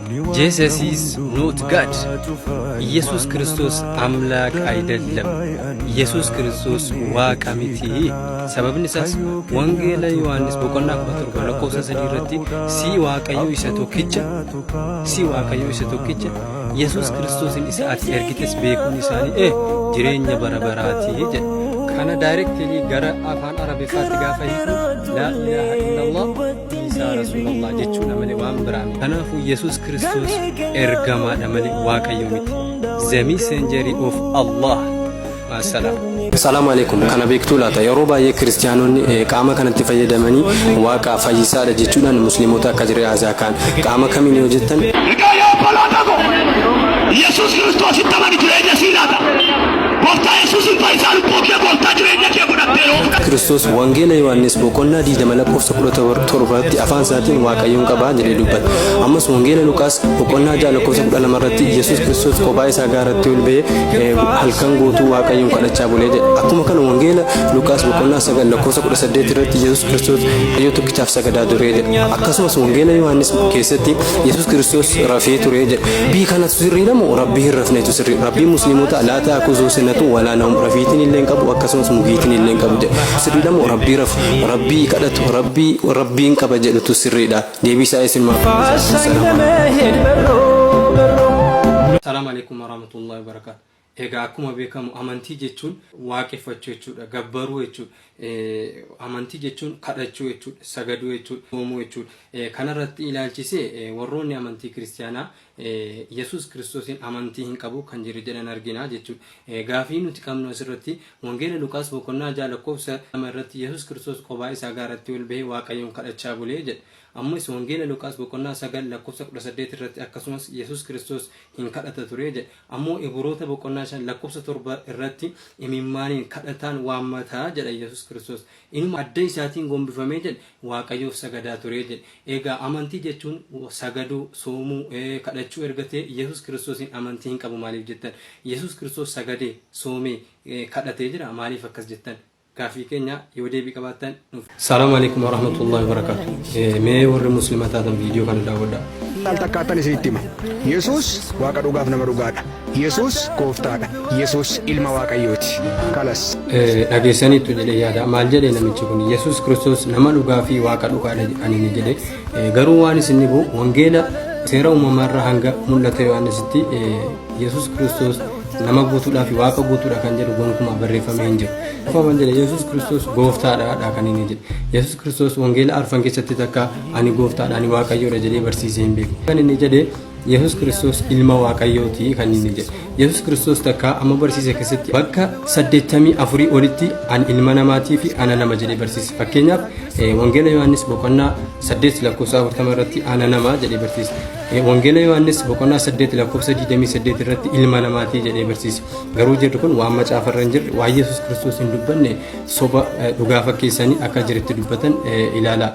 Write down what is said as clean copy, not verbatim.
Jesus is not God. Iyesuus Kiristoos አምላክ አይደለም. Iyesuus Kiristoos Waaqa miti. Sababni isaas Wangeela Yohaannis boqonnaa 17 lakkoofsa 3 irratti si Waaqayyo isa tokkicha si Waaqayyo isa tokkicha Yesuus Kiristoosin isa ati ergites beekuun isaanii jireenya bara baraati jedhe. Kana directly gara afaan Arabiffaatti gaafa hiiknu laa ilaaha illallah Isaa Rasuulallah jechuudha malee waan biraa miti. Kanaafuu Yesuus Kiristoos ergamaadha malee Waaqayyo miti. The messenger of Allah. Maasalaam. Salaamu alaikum. Kana beektuu laata? Yeroo baay'ee kiristiyaanonni qaama kanatti fayyadamanii Waaqa fayyisaadha jechuudhaan musliimota akka jiran haasaa kaan qaama kamiin yoo jettan Egaa yaa obboloota koo, Yesuus Kiristoositti amani, jireenya sii laata. Gooftaa Yesuusin fayyisaa lubbuu kee, gooftaa jireenya kee godhattee yoo fudhatte. Kiristoos Wangeela Yohaannis boqonnaa 20 lakkoofsa 17tti afaan isaatiin Waaqayyoon qabaa jedhee dubbata. Ammas Wangeela Luqaas boqonnaa 6 lakkoofsa 12 irratti Yesuus Kiristoos kophaa isaa gaaratti ol ba'ee halkan guutuu Waaqayyoon kadhachaa bulee jedha. Akkuma kana Wangeela Luqaas boqonnaa 9 lakkoofsa 18 irratti Yesuus Kiristoos Waaqayyo tokkichaaf sagadaa ture jedha. Akkasumas Wangeela Yohaannis keessatti Yesuus Kiristoos rafee ture jedha. Rabbii kanatu sirriidha moo Rabbii hin rafnetu sirrii? Rabbii musliimota laa ta'akuzu sinatu walaa nawm, rafiitiin illee hin qabu, akkasumas mugiitiin illee hin qabu jedha. Sirriidha moo Rabbii rafu, Rabbii kadhatu, Rabbii Rabbiin qaba jedhutu sirriidha? Deebii isaa isinumaaf dhiisa. Salaam alaikum warahmatullahi wabarakatuh. Egaa akkuma beekamu amantii jechuun waaqeffachuu jechuudha, gabbaruu jechuudha. Amantii jechuun kadhachuu jechuudha, sagaduu jechuudha, soomuu jechuudha. Kanarratti ilaalchisee warroonni amantii kiristiyaanaa Yesuus Kiristoosiin amantii hin qabu kan jiru jedhan argina jechuudha. Gaafii nuti qabnu asirratti Wangeela Luqaas boqonnaa 6 lakkoofsa 2 irratti Yesuus Kiristoos kophaa isaa gaaratti ol bahee Waaqayyoon kadhachaa bulee jedha. Ammas Wangeela Luqaas boqonnaa 9 lakkoofsa 18 irratti akkasumas Yesuus Kiristoos hin kadhata ture jedha. Ammoo Ibroota boqonnaa 5 lakkoofsa 7 irratti imimmaaniin kadhataan waammataa jedha Yesuus Kiristoos. Inuma adda isaatiin gombifamee jedhe Waaqayyoof sagadaa ture jedhe. Egaa amantii jechuun sagaduu, soomuu, kadhachuu erga ta'e Yesuus Kiristoosiin amantii hin qabu maaliif jettan? Yesuus Kiristoos sagadee, soomee, kadhatee jira, maaliif akkas jettan? Gaaffii keenya yoo deebii qabaattan nuuf. Salaamu alaikum warahmatullahi wabarakatuh. Mee warri muslima taatan viidiyoo kana daawwadhaa. Al takkaattan isinitti hima. Yesuus Waaqa dhugaaf nama dhugaadha. Yesuus gooftaadha. Yesuus ilma Waaqayyooti. Kalas. Dhageessaniittu jedhee yaada. Maal jedhee namichi kun? Yesuus Kiristoos nama dhugaa fi Waaqa dhugaadha kan inni jedhe. Garuu waan isin dhibu wangeela seera uumamaarraa hanga mul'ata Yohaannisitti Yesuus Kiristoos nama guutuudhaa fi Waaqa guutuudha kan jedhu gonkumaa barreeffamee hin jiru. Akkuma jedhe Yesuus Kiristoos gooftaadha dha kan inni jedhe. Yesuus Kiristoos wangeela arfan keessatti takka ani gooftaadha, ani Waaqayyoodha jedhee barsiisee hin beeku. Kan inni jedhe Yesuus Kiristoos ilma Waaqayyooti kan inni jedhe. Yesuus Kiristoos takka amma barsiise keessatti bakka 84 olitti ani ilma namaatii fi ana nama jedhee barsiise. Fakkeenyaaf Wangeela Yohaannis boqonnaa 8 lakkoofsa 40 irratti ana nama jedhee barsiise. Wangeela Yohaannis boqonnaa 8 lakkoofsa 28 irratti ilma namaatii jedhee barsiise. Garuu jirri kun waan macaafa irra hin jirre, waan Yesuus Kiristoos hin dubbanne soba dhugaa fakkeessanii akka jiretti dubbatan ilaala.